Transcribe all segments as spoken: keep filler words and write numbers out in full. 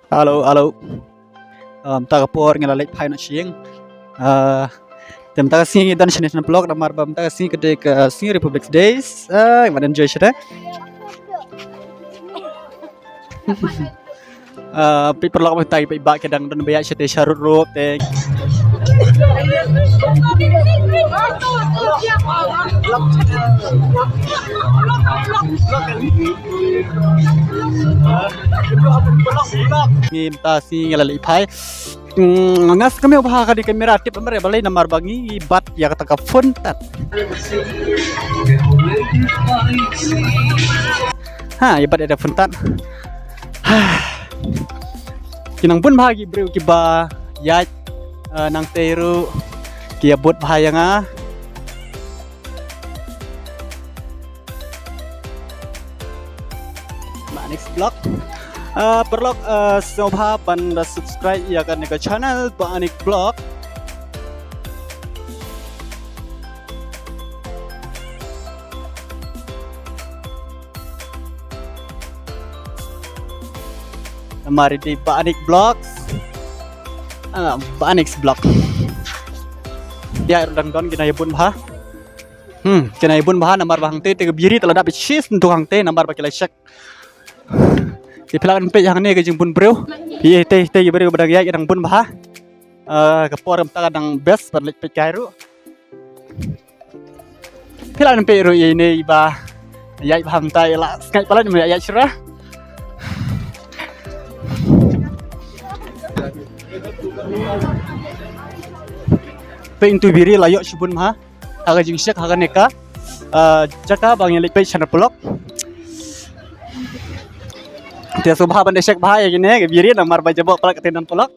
Hello, hello. Um, mynta ka por ngi la leit phai noh sha ïing. Uh, te mynta ka sngi ngi don shane sha Block namar ba mynta ka sngi ka dei ka sngi Republic Day. Uh, ngi enjoy shane. Uh, peit paralok, mynta ki paidbah ki dang don ba ïaid shatei sharud ruh te. Ngi mynta sngi ngi la leit phai. Hmm, nga sngewbha ka dei kamera tip namar balei namar ba ngi bat ïa kata ka phone tat. Ha, ïa bat ïa ka phone tat. Ha. Ki nang bun bha ki briew kiba ïaid, eh, nangtei ruh ki ïa bud bha ïa nga. Ba Anix Vlog. Eh, paralok, eh, sngewbha ban da subscribe ïa kane ka channel Ba Anix Vlog. Namar i dei Ba Anix Vlogs. Ah, Ba Anix Vlog. Ïa, ruh dang don kine ïa bun bha. Hmm, kine ïa bun bha namar ba hangtei te ka Biri te la dap shi sien tu hangtei namar ba ki la check. Te phi lah ban peit hangne ka jingbun briew. Ïa, tei, tei, briew ba dang ïaid dang bun bha. Ah, ka por mynta ka dang best ban leit peit kai ruh. Phi lah ban peit ruh ïa ine iba ïaid bha mynta, ïa la sngaid palat mynta ïaid shuwa. Peit ntu Biri la ïoh shibun bha ha ka jingshek ha kane ka, ah, jaka ba ngi leit peit shane paralok. Te sngewbha ban da check bha ïa kine ka Biri namar ba jaboh palat ka tendon paralok.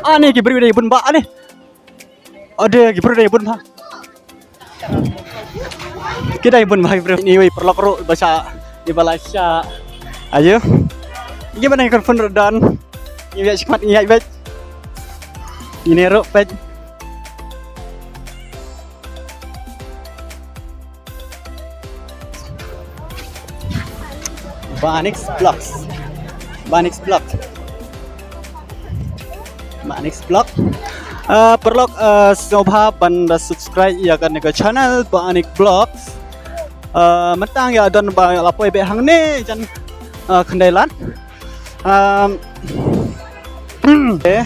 Ani ki briew dei bun bha ani. Ade ki briew dei bun bha. Ki dei bun bha ki briew. Ni wei paralok ruh ba sha, ni ba la sha. Ayo. Ngi ba nang kon phone ruh don. Ngi ïa shikmat ngi ïa bej. Ini ruh pej. Ba Anix Vlogs. Ba Anix Vlog. Ba Anix Vlog. Eh, paralok, eh, sngewbha ban da subscribe ïa kane ka channel Ba Anix Vlogs. Eh, mynta nga don ba la poi beit hangne jan, eh, Khyndailad. Um, eh, eh,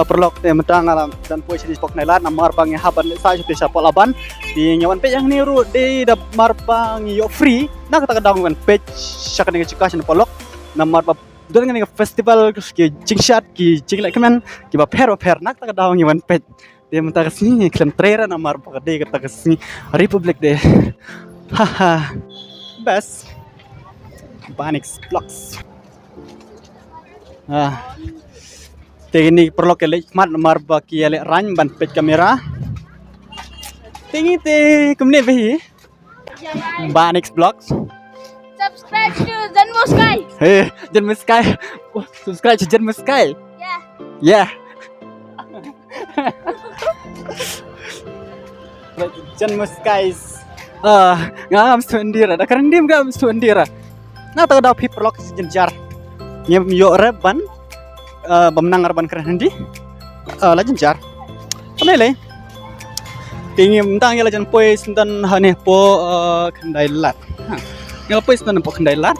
paralok te mynta nga la jan poi shane shapoh Khyndailad namar ba ngi hap ban leit sha shapoh Laban. Te ngi wan peit hangne ruh dei da mar ba ngi ïoh free. Na kata ka daw ngi wan peit sha kane ka jaka shane paralok. Namar ba don kane ka festival ki jingshad ki jinglehkmen kiba pher ba pher, na kata ka daw ngi wan peit. Te mynta ka sngi ngi khlem trei re namar ba ka dei kata ka sngi Republic Day. Haha. Best. Ba Anix Vlogs. Ah. Te kine paralok ki leit khmat namar ba ki ïa leh rang ban peit kamera. Te ngi te kumne bha hi. Ba Anix Vlogs. Subscribe to Janmu Sky. Hey, Janmu Sky. Wah, subscribe to Janmu Sky. Yeah. Yeah. Janmu Sky. Ah, nga ngam sngewthuh Hindi ra. Da kren Hindi nga ngam sngewthuh Hindi ra. Na ta ka daw phi paralok jynjar. Ngim ïoh re ban, eh, bym nang re ban kren Hindi. Eh, la jynjar. Kam lei lei. Te ngi mynta ngi la jan poi sngewdon hangne hapoh, eh, Khyndailad. Ha. Ngi la poi sngewdon hapoh Khyndailad.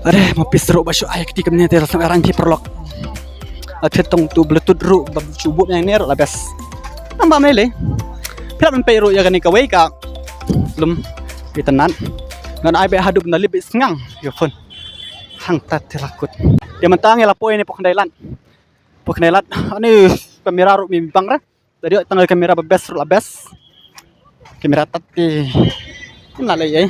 Are, ma pis ruh ba shu ai kti kumne te la sngewrang phi paralok. La phi tong tu Bluetooth ruh ba shu buh ïa ne ruh la best. Nang ba kam lei lei. Phi lah ban peit ruh ïa kane kawei ka lum internet. Ngan ai beit haduh ban da lip beit sngang ïa phone. Hangta te la kut. Te mynta ngi la poi ne hapoh Khyndailad. Hapoh Khyndailad. Ani kamera ruh mi bang re. Tadi tang kamera ba best ruh la best. Kamera tat te. Ym lah lei ei.